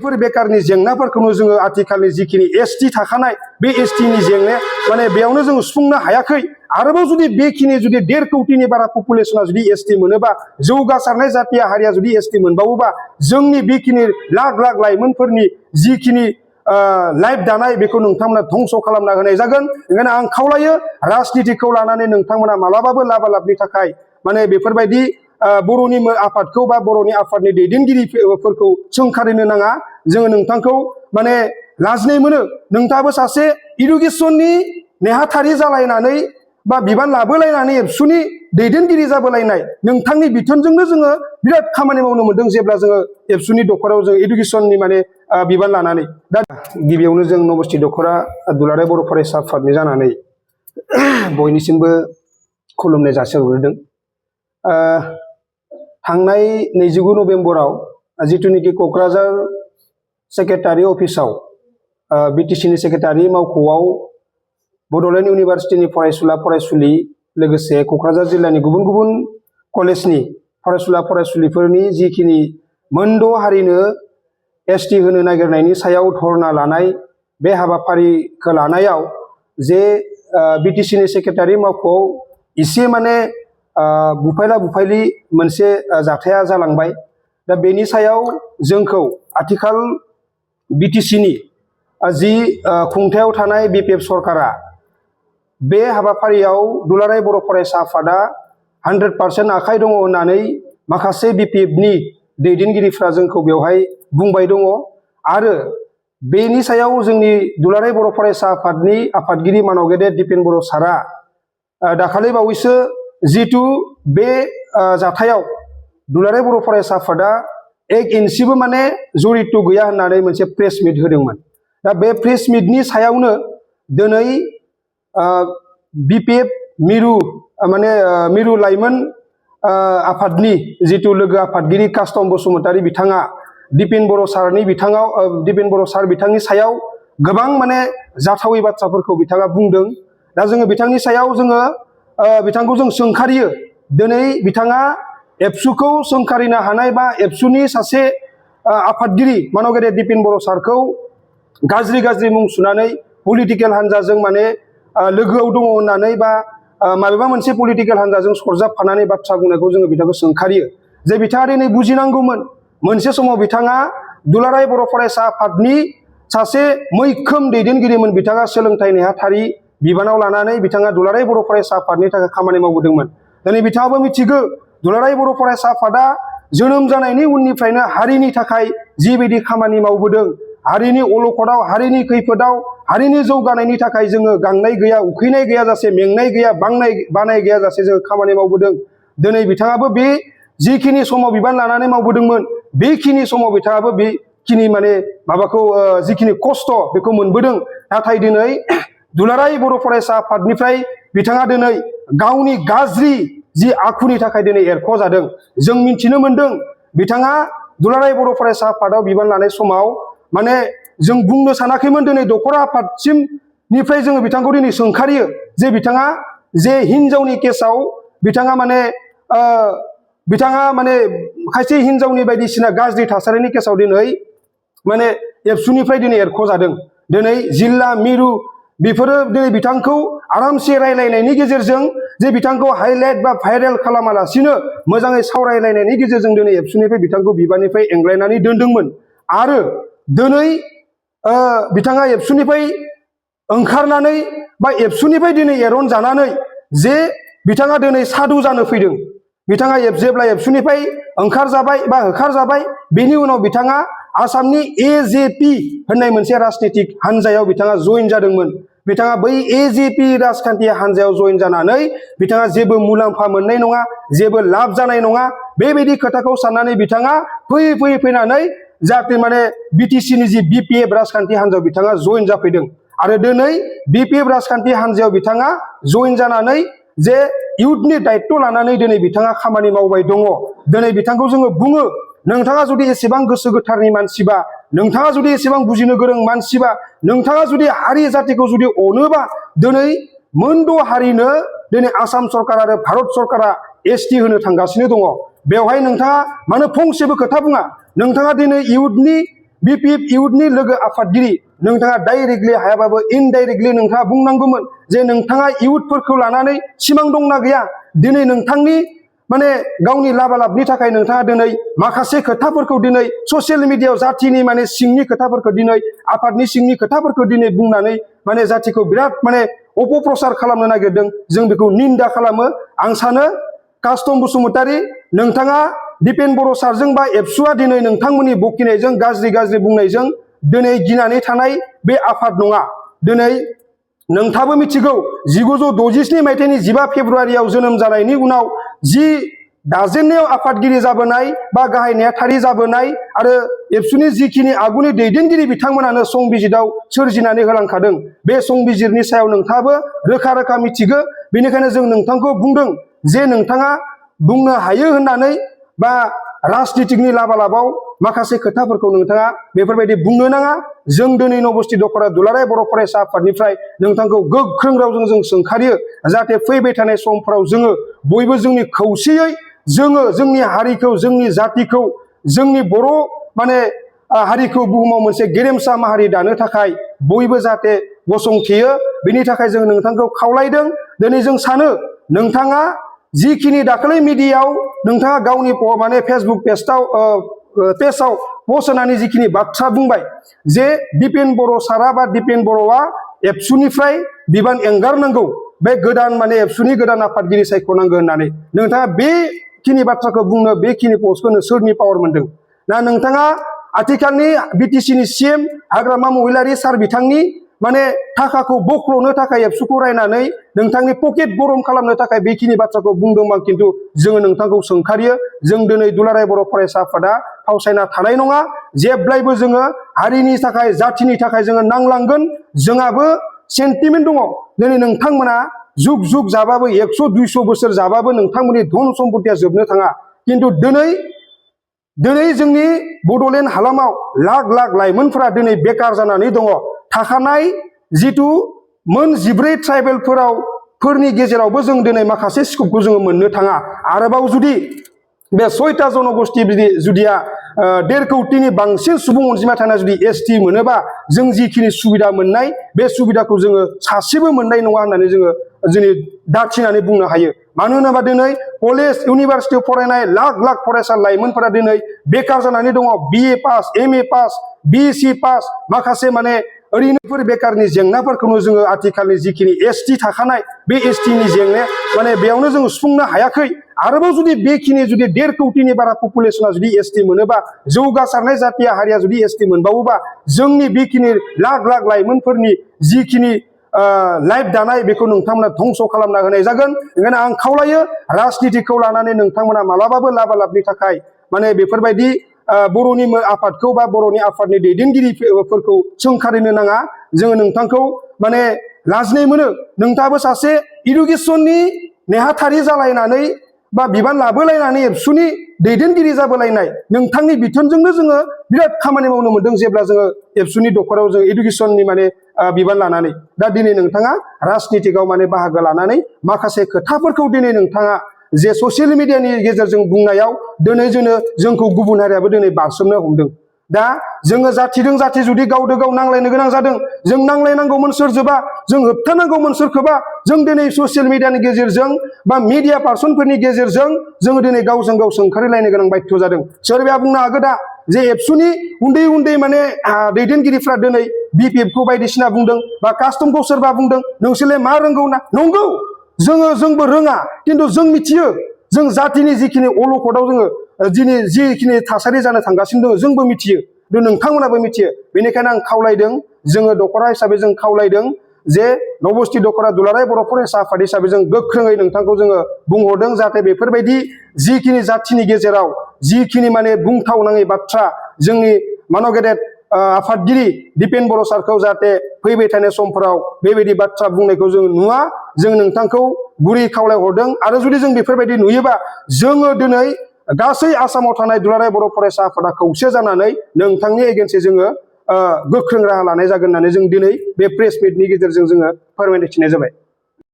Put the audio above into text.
बेफोर बेकारनि जेंनाफोरखौनो जोङो आथिखालनि जिखिनि एसटि थाखानाय बे एसटिनि जेंनाया माने बेयावनो जोङो सुफुंनो हायाखै। आरोबाव जुदि बेखिनि जुदि 1.5 कोटिनि बारा पपुलेसना जुदि एसटि मोनोबा, जौगासारनाय जातीय हारिया जुदि एसटि मोनबावोबा, जोंनि बेखिनि लाख लाख लाइमोनफोरनि जिखिनि लाइफ दानाय बेखौ नोंथांमोना धंस खालामना होनाय जागोन। ओंखायनो आं खावलायो राजनितिखौ लानानै नोंथांमोना मालाबाबो लाबालाबनि थाखाय माने बेफोरबायदि बर'नि आफादखौ बा बर'नि आफादनि दैदेनगिरिफोरखौ सोंखारिनो नाङा। जोङो नोंथांखौ माने लाजिनाय मोनो। नोंथाङाबो सासे इडुकेसननि नेहाथारि जालायनानै बा बिबान लाबोलायनानै एबसुनि दैदेनगिरि जाबोलायनाय नोंथांनि बिथोनजोंनो जोङो बिराद खामानि मावनो मोनदों जेब्ला जोङो एबसुनि दखराव जों इडुकेसननि माने बिबान लानानै। दा गिबियावनो जों नबस्थि दखरा दुलाराय बर' फरायसा आफादनि जानानै बयनिसिमबो खुलुमनाय जासिहरग्रोदों। थांनाय 29 नभेम्बराव जिथुनिखि क'क्राझार सेक्रेटारि अफिसाव बिटिसिनि सेक्रेटारि मावख'आव बड'लेण्ड इउनिभारसिटिनि फरायसुला फरायसुलि लोगोसे क'क्राझार जिल्लानि गुबुन गुबुन कलेजनि फरायसुला फरायसुलिफोरनि जिखिनि मोनद' हारिनो एसटि होनो नागिरनायनि सायाव धरना लानाय बे हाबाफारिखौ लानायाव जे बिटिसिनि सेक्रेटारि मावख'आव एसे माने बुफायला बुफायलि मोनसे जाथाया जालांबाय। दा बेनि सायाव जोंखौ आथिखाल बिटिसिनि जि खुंथायाव थानाय बिपिएफ सरकारा बे हाबाफारियाव दुलाराय बर' फरायसा आफादा 100% आखाइ दङ होननानै माखासे बिपिएफनि दैदेनगिरिफ्रा जोंखौ बेवहाय बुंबाय दङ। आरो बेनि सायाव जोंनि दुलाराय बर' फरायसा आफादनि आफादगिरि मानाव गेदेर दिपेन बर' सारा दाखालि बावैसो जिथु बे जाथायाव दुलाराय बर' फरायसा आफादा 1 इन्सिबो माने जरित गैया होननानै मोनसे प्रेस मिट होदोंमोन। दा बे प्रेस मिटनि सायावनो दिनै बिपिएफ मिरु लाइमोन आफादनि जिथु लोगो आफादगिरि कास्टम बसुमतारी बिथाङा दिपेन बर' सार बिथांनि सायाव गोबां माने जाथावै बाथ्राफोरखौ बिथाङा बुंदों। दा जोङो बिथांनि सायाव जोङो बिथांखौ जों सोंखारियो। दिनै बिथाङा एबसुखौ सोंखारिनो हानाय बा एबसुनि सासे आफादगिरि मानाव गेदेर दिपेन बर' सारखौ गाज्रि मुं सुनानै पलिटिकेल हान्जाजों माने लोगोआव दङ होननानै बा माबेबा मोनसे पलिटिकेल हान्जाजों सरजाबफानानै बाथ्रा बुंनायखौ जोङो बिथांखौ सोंखारियो। जे बिथाङा दिनै बुजिनांगौमोन मोनसे समाव बिथाङा दुलाराय बर' फरायसा आफादनि सासे मैखोम दैदेनगिरिमोन। बिथाङा सोलोंथाइ नेहाथारि बिबानाव लानानै बिथाङा दुलाराय बर' फरायसा आफादनि थाखाय खामानि मावबोदोंमोन। दिनै बिथाङाबो मिथिगौ दुलाराय बर' फरायसा आफादा जोनोम जानायनि उननिफ्रायनो हारिनि थाखाय जिबायदि खामानि मावबोदों, हारिनि अलखदाव, हारिनि खैफोदाव, हारिनि जौगानायनि थाखाय जोङो गांनाय गैया, उखैनाय गैयाजासे, मेंनाय गैया, बानाय गैयाजासे जोङो खामानि मावबोदों। दिनै बिथाङाबो बे जिखिनि समाव बिबान लानानै मावबोदोंमोन बेखिनि समाव बिथाङाबो बेखिनि माने माबाखौ जिखिनि खस्थ' बेखौ मोनबोदों। नाथाय दिनै दुलाराय बर' फरायसा आफादनिफ्राय बिथाङा दिनै गावनि गाज्रि जि आखुनि थाखाय दिनै एरख' जादों। जों मिथिनो मोनदों बिथाङा दुलाराय बर' फरायसा आफादाव बिबान लानाय समाव माने जों बुंनो सानाखैमोन। दिनै दखरा आफादसिमनिफ्राय जोङो बिथांखौ दिनै सोंखारियो जे बिथाङा जे हिनजावनि केसाव बिथाङा माने खायसे हिनजावनि बायदिसिना गाज्रि थासारिनि केसाव दिनै माने एबसुनिफ्राय दिनै एरख' जादों। दिनै जिल्ला मिरु बेफोरो दिनै बिथांखौ आरामसे रायलायनायनि गेजेरजों जे बिथांखौ हाइलाइट बा भाइरेल खालामालासिनो मोजाङै सावरायलायनायनि गेजेरजों दिनै एबसुनिफ्राय बिथांखौ बिबाननिफ्राय एंग्लायनानै दोनदोंमोन। आरो दिनै बिथाङा एबसुनिफ्राय ओंखारनानै बा एबसुनिफ्राय दिनै एरन जानानै जे बिथाङा दिनै साधु जानो फैदों। बिथाङा जेब्ला एबसुनिफ्राय ओंखारजाबाय बा होखारजाबाय बेनि उनाव बिथाङा आसामनि एजेपि होननाय मोनसे राजनितिक हान्जायाव बिथाङा जइन जादोंमोन। बिथाङा बै एजेपि राजखान्थि हान्जायाव जइन जानानै बिथाङा जेबो मुलाम्फा मोननाय नङा, जेबो लाब जानाय नङा, बेबायदि खोथाखौ साननानै बिथाङा फैनानै जाहाथे माने बिटिसिनि जि बिपिएफ राजखान्थि हान्जायाव बिथाङा जइन जाफैदों। आरो दिनै बिपिएफ राजखान्थि हान्जायाव बिथाङा जइन जानानै जे इउथनि दायित्व लानानै दिनै बिथाङा खामानि मावबाय दङ। दिनै बिथांखौ जोङो बुङो नोंथाङा जुदि एसेबां गोसो गोथारनि मानसिबा, नोंथाङा जुदि एसेबां बुजिनो गोरों मानसिबा, नोंथाङा जुदि हारि जातिखौ जुदि अनोबा दिनै मोनद' हारिनो दिनै आसाम सरकार आरो भारत सरकारा एसटि होनो थांगासिनो दङ। बेवहाय नोंथाङा मानो फंसेबो खोथा बुङा? नोंथाङा दिनै इउथनि BPF इउथनि लोगो आफादगिरि नोंथाङा डाइरेक्टलि हायाबाबो इनडाइरेक्टलि नोंथाङा बुंनांगौमोन जे नोंथाङा इउथफोरखौ लानानै सिमां दंना गैया दिनै नोंथांनि माने गावनि लाबालाबनि थाखाय नोंथाङा दिनै माखासे खोथाफोरखौ दिनै ससियेल मिडियायाव जातिनि माने सिंनि खोथाफोरखौ दिनै आफादनि सिंनि खोथाफोरखौ दिनै बुंनानै माने जातिखौ बिराद माने अपप्रचार खालामनो नागिरदों जों बेखौ निन्दा खालामो आं सानो कास्टम बसुमतारी नोंथाङा दिपेन बर' सारजों बा एबसुआ दिनै नोंथांमोननि बकिनायजों गाज्रि बुंनायजों दिनै गिनानै थानाय बे आफाद नङा दिनै नोंथाबो मिथिगौ 1967 मायथाइनि 15 फेब्रुआरियाव जोनोम जानायनि उनाव जि दाजेननायाव आफादगिरि जाबोनाय बा गाहाय नेहाथारि जाबोनाय आरो एबसुनि जिखिनि आगुनि दैदेनगिरि बिथांमोनानो संबिजिराव सोरजिनानै होलांखादों बे संबिजिरनि सायाव नोंथाङाबो रोखा मिथिगौ बेनिखायनो जों नोंथांखौ बुंदों जे नोंथाङा बुंनो हायो होननानै बा राजनितिकनि लाबालाबाव माखासे खोथाफोरखौ नोंथाङा बेफोरबायदि बुंनो नाङा जों दिनै नबस्थि दख'रा दुलाराय बर' फरायसा आफादनिफ्राय नोंथांखौ गोख्रों रावजों जों सोंखारियो जाहाथे फैबाय थानाय समफोराव जोङो बयबो जोंनि खौसेयै जोङो जोंनि हारिखौ जोंनि जातिखौ जोंनि बर' माने हारिखौ बुहुमाव मोनसे गेरेमसा माहारि दानो थाखाय बयबो जाहाथे गसंथेयो बेनि थाखाय जों नोंथांखौ खावलायदों दिनै जों सानो नोंथाङा जिखिनि दाखालै मिडियायाव नोंथाङा गावनि माने फेसबुक पेजआव पस्ट होनानै जिखिनि बाथ्रा बुंबाय जे दिपेन बर' सारा बा दिपेन बर'आ एबसुनिफ्राय बिबान एंगारनांगौ बे गोदान माने एबसुनि गोदान आफादगिरि सायख'नांगौ होननानै नोंथाङा बेखिनि बाथ्राखौ बुंनो बेखिनि पस्टखौ सोरनि पावार मोनदों ना नोंथाङा आथिखालनि बिटिसिनि सीएम हाग्रामा महिलारि सार बिथांनि माने थाखाखौ बख्ल'नो थाखाय एबसुखौ रायनानै नोंथांनि पकेट गरम खालामनो थाखाय बेखिनि बाथ्राखौ बुंदोंबा खिन्थु जोङो नोंथांखौ सोंखारियो जों दिनै दुलाराय बर' फरायसा आफादा फावसायना थानाय नङा जेब्लायबो जोङो हारिनि थाखाय जातिनि थाखाय जोङो नांलांगोन जोंहाबो सेन्टिमेन्ट दङ दिनै नोंथांमोना जुग जाबाबो 100-200 बोसोर जाबाबो नोंथांमोननि धन सम्पतिया जोबनो थाङा खिन्थु दिनै जोंनि बड'लेण्ड हालामाव लाख लाइमोनफोरा दिनै बेकार जानानै दङ थाखानाय जिथु मोन 14 ट्राइबेलफोरनि गेजेरावबो जों दिनै माखासे स्कपखौ जोङो मोननो थाङा आरोबाव जुदि बे 6टा जनगोष्ठी जुदिया 1.5 कौटिनि बांसिन सुबुं अनजिमा थानाय जुदि एसटी मोनोबा जों जिखिनि सुबिदा मोननाय बे सुबिदाखौ जोङो सासेबो मोननाय नङा होननानै जोङो जोंनि दाथिनानै बुंनो हायो मानो होनोबा दिनै कलेज इउनिभारसिटियाव फरायनाय लाख फरायसा लाइमोनफोरा दिनै बेकार जानानै दङ BA pass MA pass BSc pass माखासे माने ओरैनोफोर बेकारनि जेंनाफोरखौनो जोङो आथिखालनि जिखिनि एसटी थाखानाय बे एसटीनि जेंनाया माने बेयावनो जोङो सुफुंनो हायाखै आरोबाव जुदि बेखिनि जुदि 1.5 कौटिनि बारा पपुलेसना जुदि एसटी मोनोबा जौगासारनाय जातीय हारिया जुदि एसटी मोनबावोबा जोंनि बेखिनि लाख लाइमोनफोरनि जिखिनि लाइफ दानाय बेखौ नोंथांमोना धंस खालामना होनाय जागोन ओंखायनो आं खावलायो राजनितिखौ लानानै नोंथांमोना मालाबाबो लाबालाबनि थाखाय माने बेफोरबायदि बर'नि आफादखौ बा बर'नि आफादनि दैदेनगिरिफोरखौ सोंखारिनो नाङा जोङो नोंथांखौ माने लाजिनाय मोनो नोंथाङाबो सासे इडुकेसननि नेहाथारि जालायनानै बा बिबान लाबोलायनानै एबसुनि दैदेनगिरि जाबोलायनाय नोंथांनि बिथोनजोंनो जोङो बिराद खामानि मावनो मोनदों जेब्ला जोङो एबसुनि दखराव जों इडुकेसननि माने बिबान लानानै दा दिनै नोंथाङा राजनितिकआव माने बाहागो लानानै माखासे खोथाफोरखौ दिनै नोंथाङा जे ससियेल मिडियानि गेजेरजों बुंनायाव दिनै जोंखौ गुबुन हारियाबो दिनै बारसोमनो हमदों दा जोङो जातिजों जाति जुदि गावजों गाव नांलायनो गोनां जादों जों नांलायनांगौमोन सोरजोंबा जों होबथानांगौमोन सोरखौबा जों दिनै ससियेल मिडियानि गेजेरजों बा मिडिया पार्सनफोरनि गेजेरजों जोङो दिनै गावजों गाव सोंखारिलायनो गोनां बाध्य जादों सोरबाया बुंनो हागौ दा जे एबसुनि उन्दै माने दैदेनगिरिफ्रा दिनै BPFखौ बायदिसिना बुंदों बा कास्टमखौ सोरबा बुंदों नोंसोरलाय मा रोंगौ ना नंगौ जोंबो रोङा खिन्थु जों मिथियो जों जातिनि जिखिनि अलखदाव जोङो दिनै जिखिनि थासारि जानो थांगासिनो दङ जोंबो मिथियो नोंथांमोनाबो मिथियो बेनिखायनो आं खावलायदों जोङो दखरा हिसाबै जों खावलायदों जे नबस्थि दखरा दुलाराय बर' फरायसा आफाद हिसाबै जों गोख्रोङै नोंथांखौ जोङो बुंहरदों जाहाथे बेफोरबायदि जिखिनि जातिनि गेजेराव जिखिनि माने बुंथावनाङै बाथ्रा जोंनि मानगेदेर आफादगिरि दिपेन बर' सारखौ जाहाथे फैबाय थानाय समफोराव बेबायदि बाथ्रा बुंनायखौ जों नुवा जों नोंथांखौ गुरै खावलायहरदों आरो जुदि जों बेफोरबायदि नुयोबा जोङो दिनै गासै आसामाव थानाय दुलाराय बर' फरायसा आफादा खौसे जानानै नोंथांनि एगेन्स्टै जोङो गोख्रों राहा लानाय जागोन होननानै जों दिनै बे प्रेस मिटनि गेजेरजों जोङो फोरमायथिनाय जाबाय।